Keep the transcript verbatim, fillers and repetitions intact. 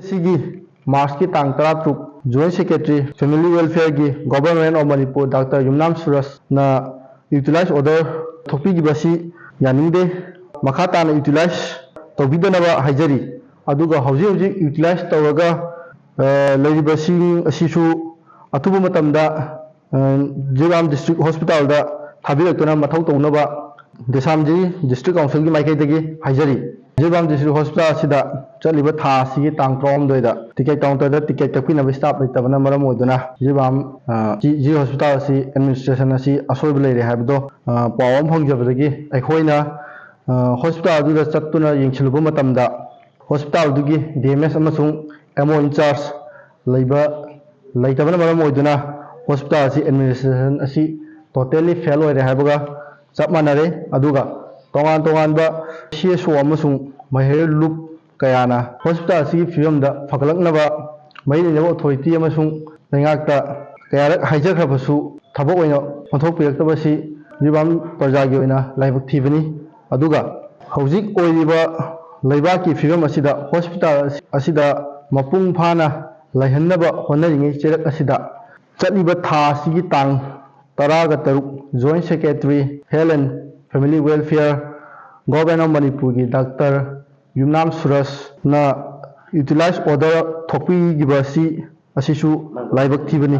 ꯑꯁꯤꯒꯤ ꯃꯥꯔꯆꯀꯤ ꯇꯥꯡ ꯇꯔꯥꯇꯔꯨꯛ Joint Secretary Family Welfareꯒꯤ Government of Manipur Doctor Yumnam ꯁꯨꯔꯖꯅ utilize order ꯊꯣꯛꯄꯤꯈꯤꯕ ꯑꯁꯤ ꯌꯥꯅꯤꯡꯗꯦ꯫ ꯃꯈꯥ ꯇꯥꯅ utilize ꯇꯧꯕꯤꯗꯅꯕ ꯍꯥꯏꯖꯔꯤ꯫ ꯑꯗꯨꯒ ꯍꯧꯖꯤꯛ ꯍꯧꯖꯤꯛ utilize ꯇꯧꯔꯒ, ꯑ, ꯂꯩꯔꯤꯕꯁꯤꯡ ꯑꯁꯤꯁꯨ ꯑꯊꯨꯕ ꯃꯇꯝꯗ, ꯑ, ꯖꯤꯔꯤꯕꯥꯝ District Hospitalꯗ ꯊꯥꯕꯤꯔꯛꯇꯨꯅ ꯃꯊꯧ ꯇꯧꯅꯕ ꯗꯦꯁꯥꯝꯖꯤ District Councilꯒꯤ ꯃꯥꯏꯀꯩꯗꯒꯤ ꯍꯥꯏꯖꯔꯤ꯫ ꯖꯤꯔꯤꯕꯥꯝ District Hospital ꯑꯁꯤꯗ ꯆꯠꯂꯤꯕ ꯊꯥ ꯑꯁꯤꯒꯤ ꯇꯥꯡ ꯇꯔꯥꯍꯨꯝꯗꯣꯏꯗ ticket counterꯗ ticket ꯀꯛꯄꯤꯅꯕ staff ꯂꯩꯇꯕꯅ ꯃꯔꯝ ꯑꯣꯏꯗꯨꯅ ꯖꯤꯔꯤꯕꯥꯝ, ꯑ, ꯖꯤ-, ꯖꯤꯔꯤꯕꯥꯝ Hospital ꯑꯁꯤ administration ꯑꯁꯤ ꯑꯁꯣꯏꯕ ꯂꯩꯔꯦ ꯍꯥꯏꯕꯗꯣ, ꯑ, ꯄꯥꯎ ꯑꯃ ꯐꯪꯖꯕꯗꯒꯤ ꯑꯩꯈꯣꯏꯅ, ꯑ, hospital ꯑꯗꯨꯗ ꯆꯠꯇꯨꯅ ꯌꯦꯡꯁꯤꯜꯂꯨꯕ ꯃꯇꯝꯗ hospitalꯗꯨꯒꯤ D M S ꯑꯃꯁꯨꯡ M O in charge ꯂꯩꯕ, ꯂꯩꯇꯕꯅ ꯃꯔꯝ ꯑꯣꯏꯗꯨꯅ hospital ꯑꯁꯤ administration ꯑꯁꯤ totally fail ꯑꯣꯏꯔꯦ ꯍꯥꯏꯕꯒ ꯆꯞ ꯃꯥꯟꯅꯔꯦ꯫ ꯑꯗꯨꯒ ꯇꯣꯉꯥꯟ ꯇꯣꯉꯥꯟꯕ C S O ꯑꯃꯁꯨꯡ ꯃꯍꯩꯔꯣꯏ ꯂꯨꯞ ꯀꯌꯥꯅ hospital ꯑꯁꯤꯒꯤ ꯐꯤꯕꯝꯗ ꯐꯒꯠꯂꯛꯅꯕ ꯃꯔꯤ ꯂꯩꯅꯕ authority ꯑꯃꯁꯨꯡ ꯂꯩꯉꯥꯛꯇ ꯀꯌꯥꯔꯛ ꯍꯥꯏꯖꯈ꯭ꯔꯕꯁꯨ ꯊꯕꯛ ꯑꯣꯏꯅ ꯑꯣꯟꯊꯣꯛꯄꯤꯔꯛꯇꯕꯁꯤ ꯖꯤꯔꯤꯕꯥꯝ ꯄ꯭ꯔꯖꯥꯒꯤ ꯑꯣꯏꯅ ꯂꯥꯏꯕꯛ ꯊꯤꯕꯅꯤ꯫ ꯑꯗꯨꯒ ꯍꯧꯖꯤꯛ ꯑꯣꯏꯔꯤꯕ ꯂꯩꯕꯥꯛꯀꯤ ꯐꯤꯕꯝ ꯑꯁꯤꯗ hospital ꯑꯁꯤꯗ ꯃꯄꯨꯡ ꯐꯥꯅ ꯂꯩꯍꯟꯅꯕ ꯍꯣꯠꯅꯔꯤꯉꯩ ꯆꯩꯔꯛ ꯑꯁꯤꯗ ꯆꯠꯂꯤꯕ ꯊꯥ ꯑꯁꯤꯒꯤ ꯇꯥꯡ ꯇꯔꯥꯒ ꯇꯔꯨꯛ Joint Secretary Health and Family Welfare Government of ꯃꯅꯤꯄꯨꯔꯒꯤ Doctor ꯌꯨꯝꯅꯥꯝ ꯁꯨꯔꯖꯅ utilize order ꯊꯣꯛꯄꯤꯈꯤꯕ ꯑꯁꯤ, ꯑꯁꯤꯁꯨ ꯂꯥꯏꯕꯛ ꯊꯤꯕꯅꯤ꯫